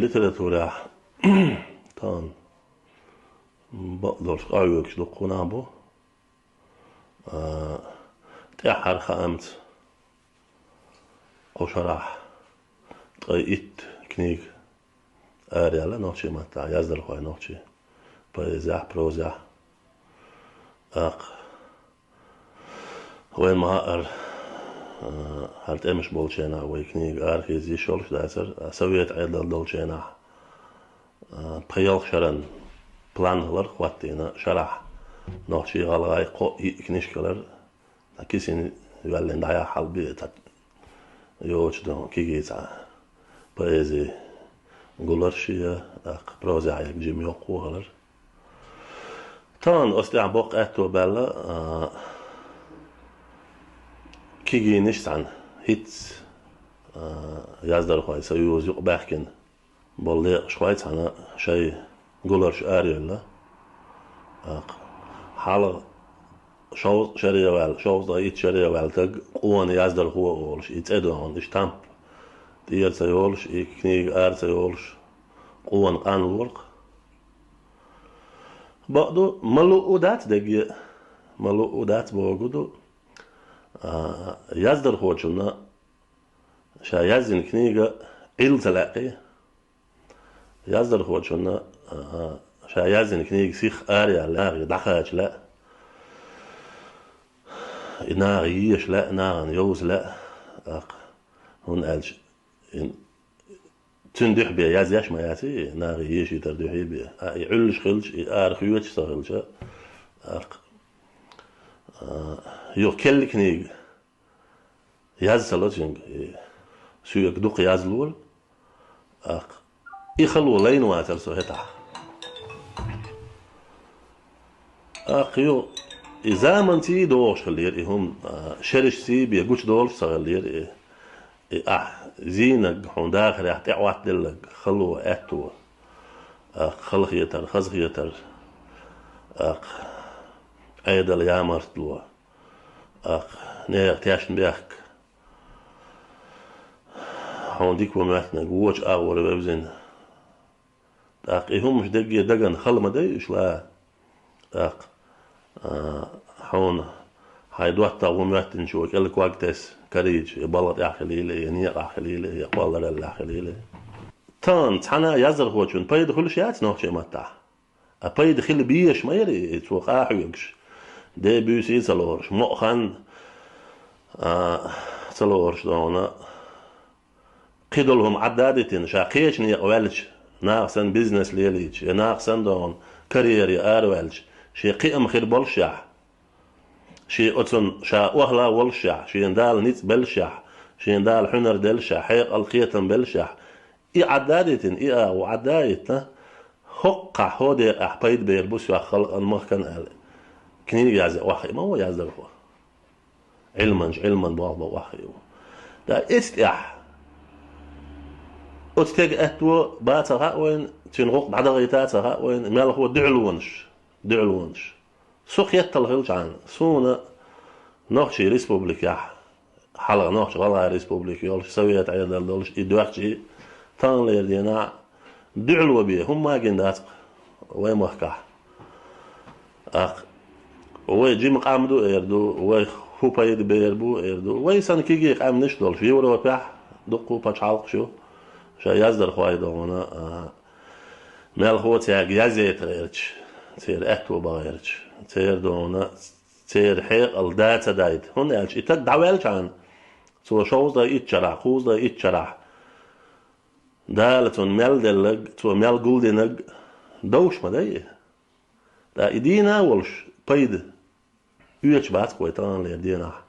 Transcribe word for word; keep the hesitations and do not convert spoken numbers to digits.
Литературехь тахана бакъдолуш къахьоьгуш дуккха нах бу. А, тӀаьххьара хаамца кху шарахь ткъе итт книга араяьлла нохчийн маттахь, яздархойн нохчийн поэзехь, прозехь. ТӀаккха вайн ма-, ара, а, хӀара тӀемаш болчу хенахь вай книга арахеза йиш йолуш дацара, а, совет Ӏедал долчу хенахь, а, пхи-ялх шаран план хилар хӀоттийна, шарахь нохчийн, гӀалгӀайн кхо-йиъ книжка хилар, кисина йоьллина дӀаяхьа хьалабе, тӀаккха йоцу дон кегий цхьа поэзи гуларш я, тӀаккха прозехь ерг жима йоккха хилар. Тахана оцу тӀехь боккха аьтто баьлла, а, кегийнаш цхьаьна хӀинцца, а, яздархойн союза юкъа баьхкина болу декъашхой цхьаьна шайн гуларш арайевлла. ТӀаккха хьалха шовзткъа шаре ваьлла, шовзткъа итт шаре ваьлла стаг къона яздархо а волуш, и цӀе догӀун, и штамп тӀера ца йолуш, и книга ара ца йолуш, къона къанвора-кх. Бакъду, ма луъу дац дерриге а, ма луъу дац бохург ду, а, яздархочунна ша язйина книга Ӏилла ца лаьа-кх. Яздархочунна, а, ша язйина книга сиха араяьлла, нахе дӀакхача лаьа. И наха еша лаьа, нахана йовза лаьа. ТӀаккха, хӀунда аьлча, и цуьнан дуьхьа бен язъеш ма яц и, нахе ешийтар дуьхьа бен. А, и Ӏуьллуш хилча, и ара хоьцуш ца хилча, тӀаккха, а, юха керла книга язъяла цуьнга, и соьга дукха язлора, тӀаккха и хало лайна вацара со хӀетахь. ТӀаккха юха и заманций догӀуш хиллера и хӀума, а, шерашций бен гучудолуш ца хиллера и, и ахь зийнарг, хьуна дахарехь тӀеӀоттаделларг, хало, аьтто, тӀаккха халахетар, хазахетар, тӀаккха Ӏедалан ямартло, тӀаккха нехан тешнабехк, хьуна дика ван моьттинарг вочу агӀор вевзина. ТӀаккха и хӀуманаш дерриге дагна хала ма дай уьш ла. ТӀаккха, а, хьуна хьайн доттагӀа ван моьттинчо кӀел ког тесна карийча, я балха тӀехь хилийла, я некъахь хилийла, я кхоллараллехь хилийла. Тахана цхьана а яздархочунна пайда хуьлуш яц нохчийн маттахь. А пайда хила безаш ма яра и, цо къахьоьгуш, ден буьйсий ца лоруш, мукъа хан, а, ца лоруш догӀуна, кхидолу хӀума Ӏадда а дитина, ша кхечу некъа ваьлча, наха санна бизнес лелийча, я наха санна догӀуна карьере араваьлча, шен кхиам хир болушехь, шен оцунна ша охьала а волушехь, шена Дала ницкъ беллашехь, шена Дала хьуьнар деллашехь, хьекъал, кхетам беллашехь, и Ӏадда а дитина, и агӀо Ӏадда а йитина, хӀокхахь, хӀо декъехь пайда бер бу соьх халкъан, махкан аьлла, книга язъян охьахиъ ма ву яздархо. Ӏилманча Ӏилман болх бан охьахиъ ву. Ткъа эцу тӀехь оцу стеган аьтто бан ца хаьа вайна, цуьнан гӀуллакх дӀадахийта а ца хаьа вайна, мелхо дуьхьалонаш, дуьхьалонаш. Со хеттал хилчхьана, суна Нохчийн Республикехь, хьалха Нохч-ГӀалгӀайн Республика йолуш, Совет Ӏедал долуш, и доьхчий, таханлера дийнахь дуьхьало бен хӀумма а гина дац-кх вай махкахь. ТӀаккха вай жима къам ду эр ду, вайх хӀун пайда бер бу эр ду. Вай санна кегий къаьмнаш долуш, Европехь дуккха а пачхьалкхаш ю, ша яздархой догӀуна, а, мелхо цаьрга язъяйта гӀерташ, церан аьтто бан гӀерташ, церан догӀуна, церан хьекъал да ца дайта. ХӀунда аьлча и стаг дӀаваьлчхьана, цо шовзткъа итт шарахь, кхузткъа итт шарахь, Дала цунна мел делларг, цо мел гулдинарг довш ма дай и. Ткъа и дийна а волуш, пайда оьцуш бац-кх вай таханлера дийнахь.